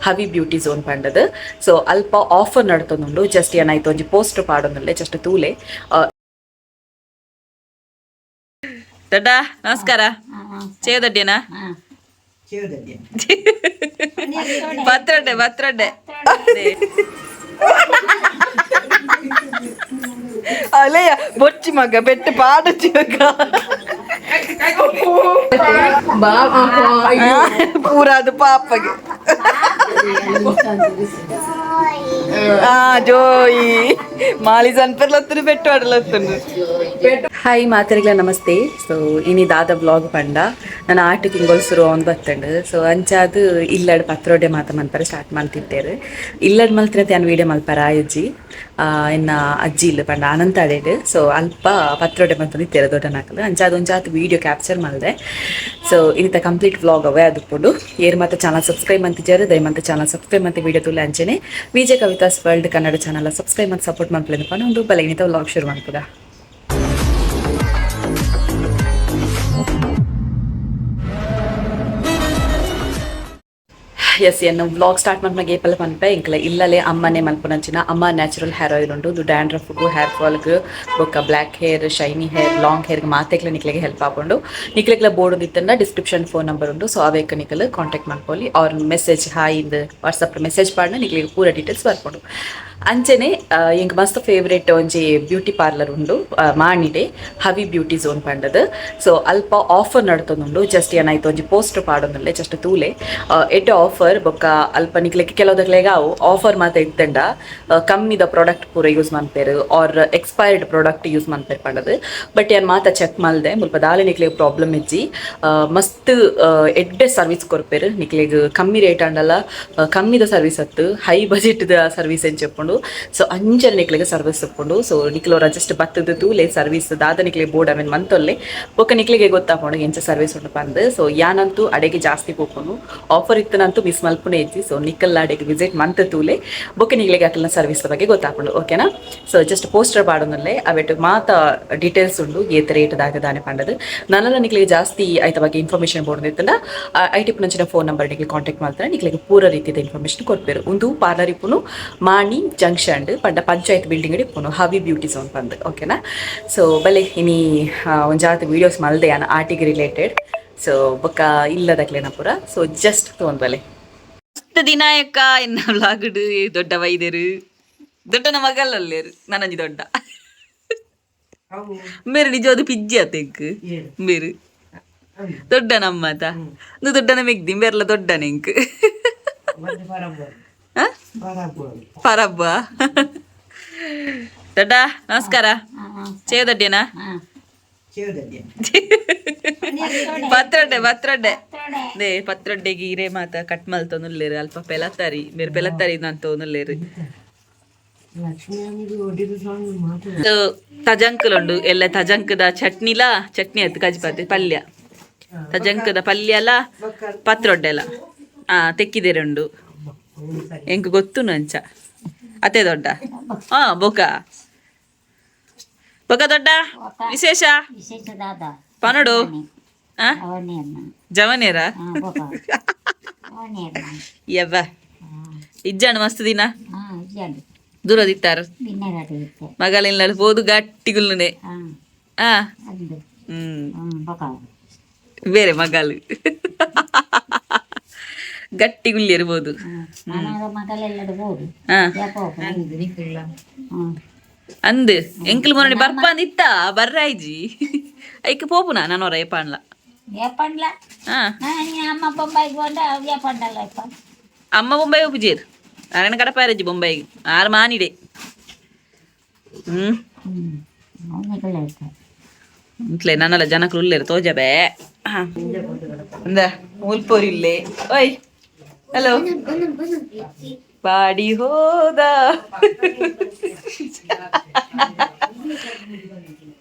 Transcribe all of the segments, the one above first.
Havi beauty zone ಪಂಡದು. ಸೊ ಅಲ್ಪ offer ನಡತೊಂದುಂಡು. Just ಏನಾಯ್ತು ಒಂಜಿ ಪೋಸ್ಟ್ ಪಾಡೊಂದುಲ್ಲೆ, ಜಸ್ಟ್ ತೂಲೆ. ದೊಡ್ಡ ನಮಸ್ಕಾರ. ಚೇದಡ್ಡೇನಾ? ಪತ್ರೊಡ್ಡೆ ಪತ್ರೊಡ್ಡೆ. ಅಲೆಯ ಬೊಚ್ಚಿ ಮಗ ಬೆಟ್ಟ ಪಾಡಚ್ಚಿ ಮಗ ಪೂರ ಅದು ಪಾಪಗೆ. ಆ ಜೋಯಿ ಮಾಲಿ ಸನ್ಪರ್ಲತ್ತನು ಬೆಟ್ಟು ಆಡಲತ್ತನು. ಹಾಯ್ ಮಾತರಿಗಳ, ನಮಸ್ತೆ. ಸೊ ಇನಿ ದಾದ ವ್ಲಾಗ್ ಪಂಡ ನನ್ನ ಆಟ ತಿಂಗಳು ಸುರು ಅವ್ನು ಬತ್ತಂಡು. ಸೊ ಅಂಚಾದ್ ಇಲ್ಲಡ್ ಪತ್ರೊಡೆ ಮಾತ ಮನ್ಪರೆ ಸ್ಟಾರ್ಟ್ ಮಲ್ತಿತ್ತೇರು. ಇಲ್ಲಡ್ ಮಲ್ತಿನ ಯಾನ್ ವೀಡಿಯೋ ಮಲ್ಪರ ಆಯಜ್ಜಿ. ಎನ್ನ ಅಜ್ಜಿ ಇಲ್ಲ ಪಂಡ ಅನಂತ ಅಡೆಡ್. ಸೊ ಅಲ್ಪ ಪತ್ರೊಡೆ ಮಲ್ತೊಂದಿತ್ತೇರು ದೊಡ್ಡನಾಕಲು. ಅಂಚಾದ್ ಒಂಜಾತ್ ವೀಡಿಯೋ ಕ್ಯಾಪ್ಚರ್ ಮಲ್ದೆ. ಸೊ ಇನ್ನಿತ ಕಂಪ್ಲೀಟ್ ವ್ಲಾಗ್ ಅವೇ ಅದು. ಏರ್ ಮಾತ ಚಾನಲ್ ಸಬ್ಸ್ಕ್ರೈಬ್ ಮಂತಿಜಾರು, ದಯಮಂತ ಚಾನಲ್ ಸಬ್ಸ್ಕ್ರೈಬ್ ಮಂತಿ ವೀಡಿಯೋ ತುಲೆ. ಅಂಚೆನೆ Vijaya Kavitha's world Kannada channel subscribe ಮತ್ತು ಸಪೋರ್ಟ್ ಮಲ್ಪಲೇನಪ್ಪ. ಒಂದು ಬಲೆ ಇನ್ನಿತ ವ್ಲಾಗ್ ಶುರು ಮಲ್ಪುಗ. ಎಸ್, ಎನ್ನ ವ್ಲಾಗ್ ಸ್ಟಾರ್ಟ್ ಮಲ್ಪನಾಗ ಏಪಲ ಪನ್ಪೆ, ಇಂಕಲ ಇಲ್ಲಲೇ ಅಮ್ಮನೆ ಮಲ್ಪುನಂಚಿನ ಅಮ್ಮ natural hair oil ಉಂಟು. ಇದು ಡ್ಯಾಂಡ್ರಫ್ಗು, ಹೇರ್ ಫಾಲ್ಗ್, ಬೊಕ್ಕ black hair, shiny hair, long ಹೇರ್ಗೆ ಮಾತೆಕ್ಲ ನಿಕ್ಲೆಗೆ ಹೆಲ್ಪ್ ಆಪುಂಡು. ನಿಕ್ಲೆಗ್ಲ ಬೋರ್ಡ್ ಇತ್ತಂಡ description phone number ಉಂಟು. ಸೊ ಅವೇಕ ನಿಕಲ್ ಕಾಂಟ್ಯಾಕ್ಟ್ ಮಲ್ಪೊಲಿ ಅವ್ರ ಮೆಸೇಜ್ ಹಾಯ್ ಇಂದ್ ವಾಟ್ಸಪ್ ಮೆಸೇಜ್ ಪಾಡ್ನ ನಿಕ್ಲೆಗ್ ಪೂರ ಡೀಟೇಲ್ಸ್ ಬರ್ಪುಂಡು. ಅಂಚೆನೆ ಎಂಕ್ ಮಸ್ತ್ ಫೇವ್ರೇಟ್ ಒಂಜಿ ಬ್ಯೂಟಿ ಪಾರ್ಲರ್ ಉಂಡು ಮಾಣಿಡೆ, ಹವಿ ಬ್ಯೂಟಿ ಝೋನ್ ಪಂಡದು. ಸೊ ಅಲ್ಪ ಆಫರ್ ನಡತೊಂದುಂಡು. ಜಸ್ಟ್ ಏನಾಯ್ತು ಒಂಜಿ ಪೋಸ್ಟರ್ ಪಾಡೊಂದುಲ್ಲೆ, ಜಸ್ಟ್ ತೂಲೆ. ಎಡ್ಡೆ ಆಫರ್. ಬೊಕ್ಕ ಅಲ್ಪ ನಿಕ್ಲೆಗ್ ಕೆಲವುದಕ್ಲೆಗ್ ಅವು ಆಫರ್ ಮಾತ ಇತ್ತಂಡ ಕಮ್ಮಿದ ಪ್ರಾಡಕ್ಟ್ ಪೂರ ಯೂಸ್ ಮನ್ಪೇರು R expired product use ಮನ್ಪೇರು ಪಂಡದು. But ಯಾನ್ ಮಾತ ಚೆಕ್ ಮಲ್ದೆ, ಮುಲ್ಪ ದಾಲೆ ನಿಕ್ಲೆಗ್ ಪ್ರಾಬ್ಲಮ್ ಇಜ್ಜಿ. ಮಸ್ತ್ ಎಡ್ಡೆ ಸರ್ವಿಸ್ ಕೊರ್ಪೇರು ನಿಕ್ಲೆಗ್. ಕಮ್ಮಿ ರೇಟ್ ಆಂಡಲ ಕಮ್ಮಿದ ಸರ್ವಿಸ್ ಅತ್ತು, high budget the service ಎಂಚ. ಸೊ ಅಂಚನೆ ನಿಕ್ಲೆಗ್ ಸರ್ವಿಸ್ ಉಪ್ಪುಂಡು. ಸೊ ನಿಕ್ಲೋರ ಜಸ್ಟ್ ಬತ್ತದ ತೂಲೆ, ಸರ್ವಿಸ್ ದಾದ ನಿಕ್ಲೆ ಬೋರ್ಡ್ ಅವೆನ್ ಮಂತೊಲ್ಲೆ. ಬೊಕ್ಕ ನಿಕ್ಲೆಗೆ ಗೊತ್ತಾಪುಂಡು ಎಂಚ ಸರ್ವಿಸ್ ಉಂಡು ಪಂದ್. ಸೊ ಯಾನಂತೂ ಅಡೆಗೆ ಜಾಸ್ತಿ ಪೋಪುಂಡು. ಆಫರ್ ಇತ್ತನಂತೂ ಮಿಸ್ ಮಲ್ಪುನೆ ಇಜ್ಜಿ. ಸೊ ನಿಕ್ಕಲ್ಲ ಅಡೆಗೆ ವಿಸಿಟ್ ಮಂತ್ ತೂಲೆ, ಬೊಕ್ಕ ನಿಕ್ಲೆಗೆ ಅಕಲ್ನ ಸರ್ವಿಸ್ ಬಗ್ಗೆ ಗೊತ್ತಾಪುಂಡು, ಓಕೆನಾ? So just poster ಪಾಡೊಂದುಲ್ಲೆ, ಅವೆಟ್ ಮಾತ ಡೀಟೇಲ್ಸ್ ಉಂಡು, ಏತ್ ರೇಟ್ ದಾಗ ದಾನೆ ಪಂಡದು. ನನಲ ನಿಕ್ಲೆಗೆ ಜಾಸ್ತಿ ಐತ ಬಗ್ಗೆ ಇನ್ಫಾರ್ಮೇಶನ್ ಬೋರ್ಡ್ ಇತ್ತಂಡ I T ಪುನಂಚಿನ phone number ನಿಕ್ಲೆ contact ಮಾಡ್ತಾರೆ, ನಿಕ್ಲೆಗೆ ಪೂರ ರೀತಿದ ಇನ್ಫಾರ್ಮೇಶನ್ ಕೊರ್ಪೇರು. ಉಂದು ಪಾರ್ಲರ್ ಇಪ್ಪುನು ಮಾಣಿ ಜಂಕ್ಷನ್ ಪಂಡ panchayat building ಇಪ್ಪುನು, Havi beauty zone ಪಂದ್, ಓಕೆನಾ? ಸೊ ಬಲೆ, ಇನಿ ಒಂಜಾತ್ ವೀಡಿಯೋಸ್ ಮಲ್ದೆ ಯಾನ್ ಆಟಿಗೆ ರಿಲೇಟೆಡ್. ಸೊ ಬೊಕ್ಕ ಇಲ್ಲದಕ್ಲೆನ ಪೂರ. ಸೊ ಜಸ್ಟ್ ತಗೊಂಡ್ ಬಲೆ. ಮಸ್ತ್ ದಿನಾಯಕ ಎನ್ನ ವ್ಲಾಗ್ಡ್ ದೊಡ್ಡ ವೈದ್ಯರು ದೊಡ್ಡನ ಮಗಲ್ಲಲ್ಲೇರು ನನಂಜಿ ದೊಡ್ಡ ಮೇರು ನಿಜವಾದ ಪಿಜ್ಜಿ ಆತ ಎಂಕ್ ಮೇರು ದೊಡ್ಡ ನಮ್ಮತ ದೊಡ್ಡನ ಮೆಗ್ದಿ ಬೇರ್ಲ ದೊಡ್ಡನ ಎಂಕ್ ಪರಬ್ಬ. ದೊಡ್ಡ ನಮಸ್ಕಾರ. ಚೇದಡ್ಡೇನಾ? ಪತ್ರೊಡ್ಡೆ ಪತ್ರೊಡ್ಡೆ. They ಪತ್ರೊಡ್ಡೆಗೆ ಇರೆ ಮಾತ ಕಟ್ ಮಲ್ತೊಂದುಲ್ಲೇರು. ಅಲ್ಪ ಪೆಲತ್ತರಿ ಮೇರು ಪೆಲತ್ತರಿ ನಂತೊಂದುಲ್ಲೇರು. ತಜಂಕಲುಂಡು ಎಲ್ಲ. ತಜಂಕದ ಚಟ್ನಿಲ, ಚಟ್ನಿ ಆಯ್ತು, ಕಜ್ಪಾತಿ ಪಲ್ಯ, ತಜಂಕದ ಪಲ್ಯ ಅಲ್ಲ, ಪತ್ರೊಡ್ಡೆ ಅಲ್ಲ. ಆ ತೆಕ್ಕಿದೇರುಂಡು, ಎಂಕ್ ಗೊತ್ತುನು ಅಂಚ. ಅತ್ತೆ ದೊಡ್ಡ. ಹಾ, ಬೊಕ ಬೊಕ ದೊಡ್ಡ ವಿಶೇಷ ಪನಡು ಜವನೇರ ಯವ್ವ ಇಜ್ಜಾಣ ಮಸ್ತ್ ದಿನ ದೂರದಿತ್ತಾರ ಮಗಳಿಲ್ಲ ಪೋದು ಗಟ್ಟಿಗುಲ್ನೇ. ಆ ಹ್ಮ್ ಬೇರೆ ಮಗಳು ಗಟ್ಟಿ ಗುಲ್ಲಿ ಇರ್ಬೋದು. ಅಂದ್ ಎಂಕಲ್ ಮೊನ್ನೆ ಬರ್ಪಾಂದ್ ಇತ್ತ ಬರ್ರಾಯ್ಜಿ. ಐಕ್ ಪೋಪುನ ನಾನು ಹೊರ ಏಪಾಣ್ಲ. ಅಮ್ಮ ಬೊಂಬೈ ಒಪ್ಪುಜೇರು, ಅರಣ ಕಡಪಾರಜ್ಜಿ ಬೊಂಬೈಗೆ ಆರು ಮಾನಿಡೆ. ಹ್ಮ್ ಇಂಟ್ಲೆ ನನ್ನಲ್ಲ ಜನಕುಲು ಉಲ್ಲೇರು ತೋಜಬೇ. ಅಂದ ಮುಲ್ಪೋರಿಲ್ಲೆ. ಓಯ್, ಹಲೋ, ಬಾಡಿ ಹೋದ.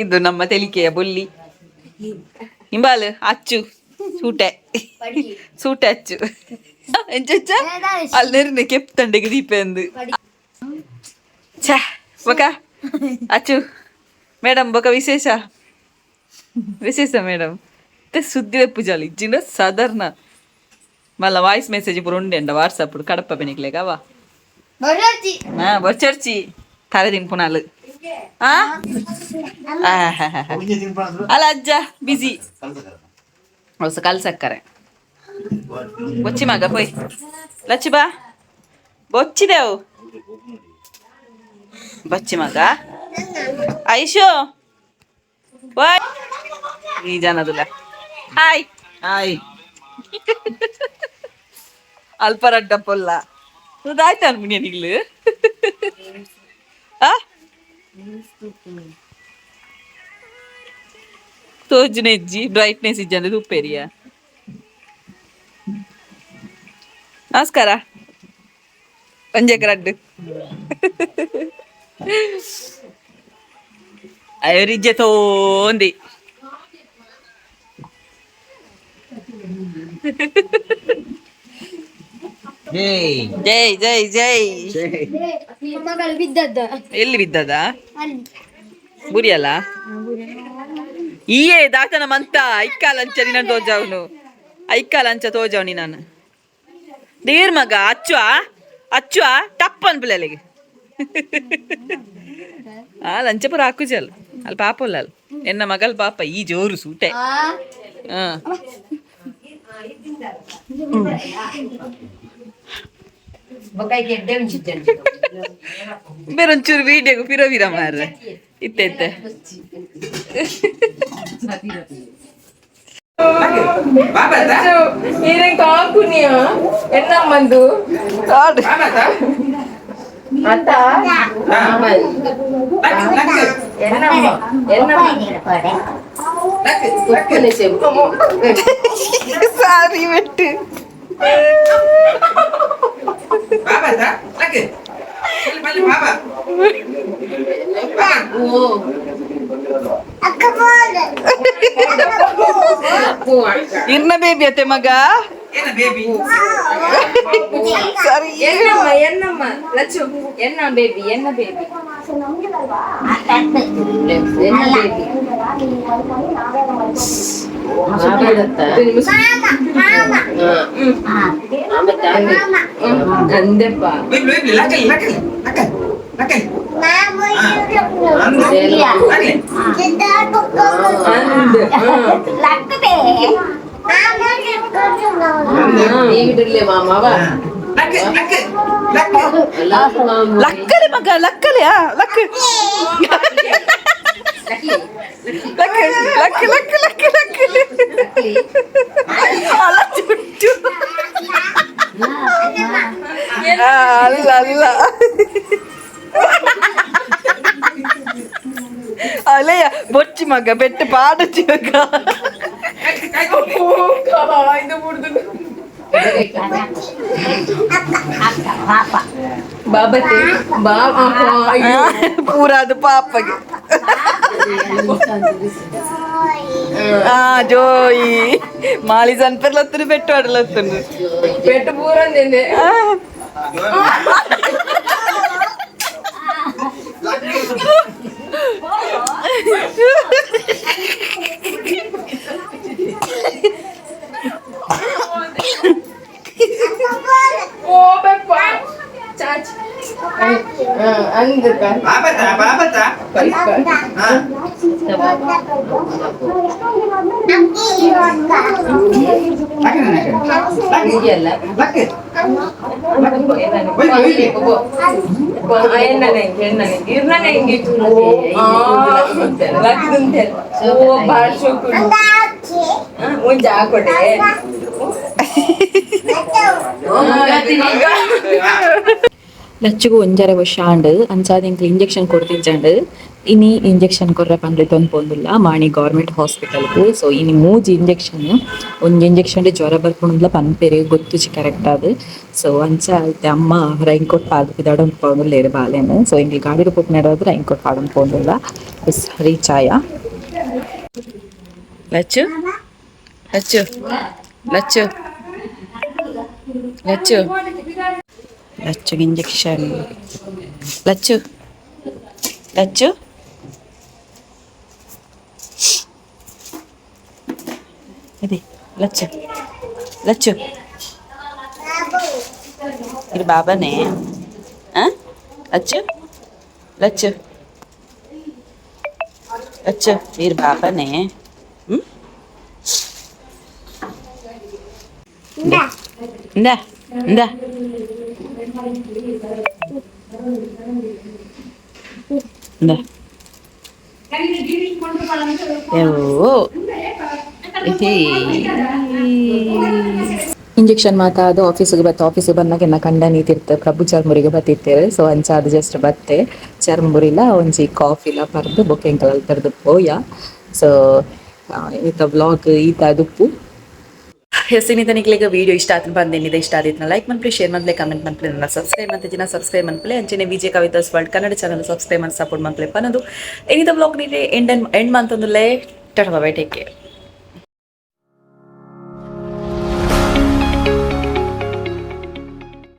ಇದು ನಮ್ಮ ತೆಲಿಕೆಯ ಬೊಲ್ಲಿ ಇಂಬಾಲ್ ಅಚ್ಚು ಸೂಟೆ ಸೂಟೆ ಅಚ್ಚು ಎಂಚ ಅಲ್ಲೆರ್ನೆ ಕೆಪ್ ತಂಡೆಗೆ ದೀಪ ಅಂದು. ಛೇ, ಬೊಕ ಅಚ್ಚು ಮೇಡಮ್, ಬೊಕ ವಿಶೇಷ ವಿಶೇಷ ಮೇಡಮ್. ಸುದ್ದಿ ವೆಪ್ಪು ಜಾಲಿ ಇಜ್ಜಿಂಡ ಸಾಧಾರಣ. ಮಲ್ಲ ವಾಯ್ಸ್ ಮೆಸೇಜ್ ಪೂರ ಉಂಡೆಂಡ ವಾಟ್ಸಪ್ ಕಡಪ ಬೆನಿಕ್ಲೆಗ ಅವ. ಹಾ, ಬೊರ್ಚರ್ಚಿ ತಲೆ ತಿನ್ಪುನಾಲು. ಆ ಅಲ್ಲ ಅಜ್ಜ ಬಿಸಿ ಹೊಸ ಕಲ್ ಸಕ್ಕರೆ ಬೊಚ್ಚಿ ಮಗ ಪೋಯ್ ಲಚ್ಚಿ ಬಾ ಬೊಚ್ಚಿದೆವು ಬಚ್ಚಿ ಮಗ ಐಶು ಬಾಯ್ ಈ ಜನದುಲ. Hi hi. ಅಲ್ಪ ರಡ್ಡ ಪೊಲ್ಲ ಆಯ್ತಾ ಅನ್ಬಿಡಿ ನಿಗ್ಲು. ಆ ತೋಜುನೆಜ್ಜಿ ಬ್ರೈಟ್ನೆಸ್ ಇಜ್ಜಂದೆ ತುಪ್ಪೇರಿಯ. ನಮಸ್ಕಾರ. ಒಂಜೆಕ್ ರಡ್ಡು ಅಯ್ಯರಿಜ್ಜೆ ತೋಂದಿ. ಜೈ. ಜೈ ಜೈ ಜೈ. ಮಗಳು ಬಿದ್ದದ್ದು. ಎಲ್ಲಿ ಬಿದ್ದದ? ಅಲ್ಲಿ. ಬುರಿಯಲ್ಲ ಈಯೇ ದಾತನ ಮಂತ ಐಕಾಲಂಚ ನಿನ್ನ ತೋಜಾವನು, ಐಕಾಲಂಚ ತೋಜಾವನಿ ನಾನು. There ಮಗ ಅಚ್ಚುವ ಅಚ್ಚುವ ಟಪ್ ಅನ್ಪಿಲ್ಲ. ಆ ಲಂಚ ಪೂರ ಹಾಕುಜಲ್ ಅಲ್ಲಿ ಪಾಪಲ್ಲ ಅಲ್ಲಿ ಎನ್ನ ಮಗಲ್ ಪಾಪ ಈ ಜೋರು ಸೂಟೆ. ಹಾ. ಬೇರೆ ಒಂಚೂರು ವೀಡಿಯೋಗು ಪಿರ ಪಿರ ಮಾರ್ರೆ ಇತ್ತೆ ಇತ್ತೆ. ಈರೆನ್ ಕಾಕುನಿಯ ಎನ್ನಮ್ಮಂದು. ಕಾಡು. ಅತ್ತ ಎನ್ನಮ್ಮ ಎನ್ನಮ್ಮ. ಸಾರಿ ಬೆಟ್ಟು. ಇರ್ನ ಬೇಬಿ ಅತ್ತೆ ಮಗ. ಸಾರಿ. ಎನ್ನಮ್ಮ ಎನ್ನಮ್ಮ ಲಚ್ಚು ಎನ್ನ ಬೇಬಿ ಎನ್ನ ಬೇಬಿ ಎನ್ನ ಬೇಬಿ. ಅಂದೆಪ್ಪ. ಲಕ್ಕಲೆ ಮಗ ಲಕ್ಕಲೆ. ಆ ಲಕ್ ಲಕ್ ಲಕ್ ಲಕ್ luck luck. ಅಲ್ಲ ಚುಚ್ಚು. ಆ, ಅಲ್ಲ ಅಲ್ಲ ಅಲೆಯ ಬೊಚ್ಚಿ ಮಗ ಬೆಟ್ಟ ಪಾಡಚ್ಚಿ ಮಗ. ಬಾಬತೆ ಬಾ. ಪೂರ ಅದು ಪಾಪಗೆ. ಆ ಜೋಯಿ ಮಾಲಿ ಸನ್ಪೆರ್ಲತ್ತನು ಬೆಟ್ಟು ಆಡಲತ್ತನು. ಪೆಟ್ಟು ಪೂರಂದೆ. ಓ ಬೆಪ್ಪ ಚಾಚ್ ಅಂದಪ್ಪ. ಒಂಜಿ ಹಾಕೊಡೆ. ಲಚ್ಚುಗು ಒಂಜರೆ ವರ್ಷ ಆಂಡ್ ಅಂಚಾದ್ ಎಂಕ್ಲು ಇಂಜೆಕ್ಷನ್ ಕೊರ್ತಿಜ್ಜಂಡ್. ಇನಿ ಇಂಜೆಕ್ಷನ್ ಕೊರ್ರೆ ಪಂಡ್ಲೆ ಪೋಂದುಲ್ಲ ಮಾಣಿ ಗೌರ್ಮೆಂಟ್ ಹಾಸ್ಪಿಟಲ್ಗ್. ಸೊ ಇನಿ ಮೂಜಿ ಇಂಜೆಕ್ಷನ್. ಒಂಜಿ ಇಂಜೆಕ್ಷನ್ ಜ್ವರ ಬರ್ಪುಂಡುಂದ್ಲ ಪನ್ಪೆರ್, ಗೊತ್ತುಜಿ ಕರೆಕ್ಟ್ ಆದ್. ಸೊ ಅಂಚ ಇತ್ತೆ ಅಮ್ಮ ರೈನ್ ಕೋಟ್ ಪಾಡ್ದ್ ಪಿದಾಡೊಂದು ಪೋವೊಂದುಲ್ಲೆರ್ ಬಾಲೆನ್. ಸೊ ಎಂಕ್ಲು ಗಾಡಿಡ್ ಪೋಪಿನಡಾದ್ ರೈನ್ ಕೋಟ್ ಪಾಡೊಂದು ಪೋವೊಂದುಲ್ಲ. ಎಸ್, ರೀಚ್ ಆಯ. ಲಚ್ಚು ಲಚ್ಚು ಲಚ್ಚು ಲಚ್ಚು ಲಚ್ಚುಗೆ ಇಂಜೆಕ್ಷನ್. ಲಚ್ಚು ಲಚ್ಚು ಅದೇ ಲಚ್ಚು ಲಚ್ಚು. ಇದು ಬಾಬಾನೇ. ಆ ಲಚ್ಚು, ಲಚ್ಚು, ಲಚ್ಚು, ಇರ್ ಬಾಬಾನೇ. ಹ್ಮ್, ಇಂದ ಇಂದ. ಇಂದ. ಓ. ಇಂಜೆಕ್ಷನ್ ಮಾತ ಅದು ಆಫೀಸಿಗೆ ಬತ್ತು. ಆಫೀಸಿಗೆ ಬಂದಾಗ ಎನ್ನ ಕಂಡನಿ ತಿರ್ತ ಪ್ರಭು ಚರ್ಮುರಿಗೆ ಬತ್ತಿತ್ತೇವೆ. ಸೊ ಅಂಚ ಅದು ಜಸ್ಟ್ ಬತ್ತೆ, ಚರ್ಮುರಿಲ ಒಂಜಿ ಕಾಫಿಲ ಪರ್ದು ಬೊಕ್ಕ ಎಂಕಲ್ ಅಲ್ತರ್ದು ಪೋಯ. ಸೊ ಈತ ವ್ಲಾಗ್ ಈತ ದುಪ್ಪು. ಎಸ್, ಇನ್ನಿತ ನಿಕ್ಲೆಗ್ ವಿಡಿಯೋ ಇಷ್ಟ ಆತನ ಬಂದೇನಿದೆ. ಇಷ್ಟ ಆದಿತ್ನ ಲೈಕ್ ಮನ್ಪ್ಲೆ, ಶೇರ್ ಮನ್ಪ್ಲೆ, ಕಮೆಂಟ್ ಮನ್ಪ್ಲೆ. ನನ್ನ ಸಬ್ಸ್ಕ್ರೈಬ್ ಅಂತ ಜನ ಸಬ್ಸ್ಕ್ರೈಬ್ ಮನ್ಪ್ಲೆ. ಅಂಚನೆ Vijaya Kavitha's world Kannada channel subscribe ಮಾಡಿ ಸಪೋರ್ಟ್ ಮನ್ಪ್ಲೆ ಪನ್ನದು. ಇನ್ನಿತ ವ್ಲಾಗ್ ನೀನೆ ಎಂಡ್ ಎಂಡ್ ಮಂತಂದುಲೇ. Tata, bye, take care.